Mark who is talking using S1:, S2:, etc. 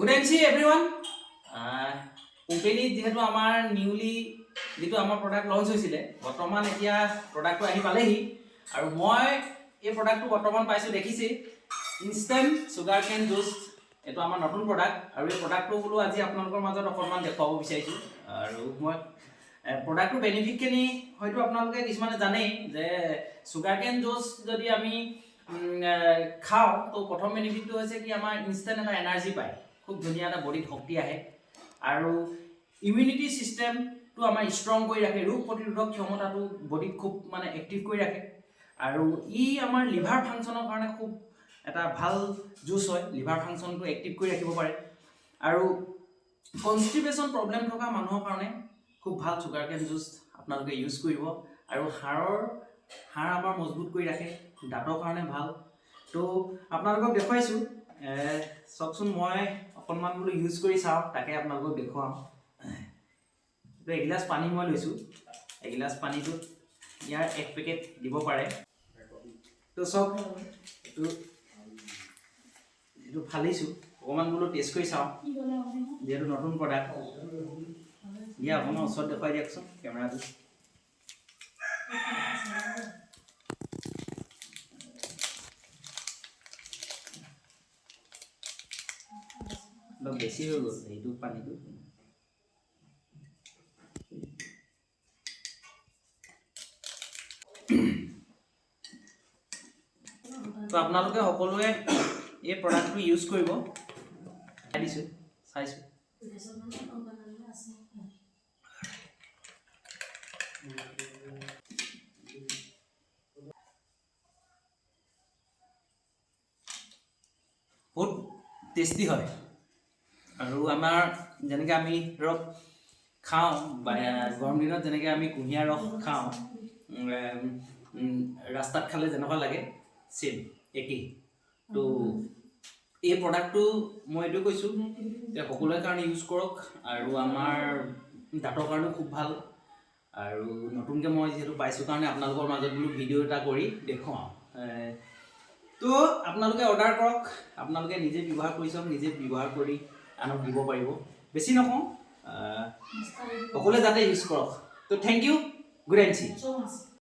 S1: Good MC everyone. কোম্পেনীত যিহেতু আমাৰ নিউলি যিটো আমাৰ প্ৰডাক্ট লঞ্চ হৈছিলে, বৰ্তমান এতিয়া প্ৰডাক্টটো আহি পালেহি আৰু মই এই প্ৰডাক্টটো বৰ্তমান পাইছোঁ। দেখিছেই, ইনষ্টেণ্ট চুগাৰ কেন জুচ। এইটো আমাৰ নতুন প্ৰডাক্ট আৰু এই প্ৰডাক্টটো বোলো আজি আপোনালোকৰ মাজত অকণমান দেখুৱাব বিচাৰিছোঁ। আৰু মই প্ৰডাক্টটোৰ বেনিফিটখিনি হয়তো আপোনালোকে কিছুমানে জানেই যে চুগাৰ কেন জুচ যদি আমি খাওঁ, তো প্ৰথম বেনিফিটটো হৈছে কি আমাৰ ইনষ্টেণ্ট এটা এনাৰ্জি পায়, খুব ধুনীয়া এটা বডিত শক্তি আহে আৰু ইমিউনিটি ছিষ্টেমটো আমাৰ ষ্ট্ৰং কৰি ৰাখে, ৰোগ প্ৰতিৰোধক ক্ষমতাটো বডিত খুব মানে এক্টিভ কৰি ৰাখে। আৰু ই আমাৰ লিভাৰ ফাংচনৰ কাৰণে খুব এটা ভাল জুচ হয়, লিভাৰ ফাংচনটো এক্টিভ কৰি ৰাখিব পাৰে। আৰু কনষ্টিপেশ্যন প্ৰব্লেম থকা মানুহৰ কাৰণে খুব ভাল চুগাৰ কেন জুচ আপোনালোকে ইউজ কৰিব। আৰু হাড় আমাৰ মজবুত কৰি ৰাখে, দাঁতৰ কাৰণে ভাল। তো আপোনালোকক দেখুৱাইছোঁ, চাওকচোন। মই অকণমান বোলো ইউজ কৰি চাওঁ, তাকে আপোনালোকক দেখুৱাওঁ। এইটো এগিলাচ পানী মই লৈছোঁ। এগিলাচ পানীটোত ইয়াৰ এক পেকেট দিব পাৰে। তো চাওক, এইটো ফালিছোঁ, অকণমান বোলো টেষ্ট কৰি চাওঁ, যিহেতু নতুন প্ৰডাক্ট। দিয়া, অকণমান ওচৰত দেখুৱাই দিয়কচোন কেমেৰাটো। অলপ বেছি হৈ গ'ল এইটো পানীটো। তো আপোনালোকে সকলোৱে এই প্ৰডাক্টটো ইউজ কৰিব। দিছোঁ, চাইছোঁ, বহুত টেষ্টি হয়। আৰু আমাৰ যেনেকৈ আমি ধৰক খাওঁ বা গৰম দিনত যেনেকৈ আমি কুঁহিয়াৰ ৰস খাওঁ, ৰাস্তাত খালে যেনেকুৱা লাগে, ছেম একেই। তো এই প্ৰডাক্টটো মই এইটো কৈছোঁ যে সকলোৰে কাৰণে ইউজ কৰক আৰু আমাৰ দাঁতৰ কাৰণেও খুব ভাল। আৰু নতুনকৈ মই যিহেতু পাইছোঁ কাৰণে আপোনালোকৰ মাজত বোলো ভিডিঅ' এটা কৰি দেখুৱাওঁ। তো আপোনালোকে অৰ্ডাৰ কৰক, আপোনালোকে নিজে ব্যৱহাৰ কৰি চাওক, নিজে ব্যৱহাৰ কৰি আনক দিব পাৰিব। বেছি নকওঁ, সকলোৱে যাতে ইউজ কৰক। তো thank you, good MC.
S2: So much.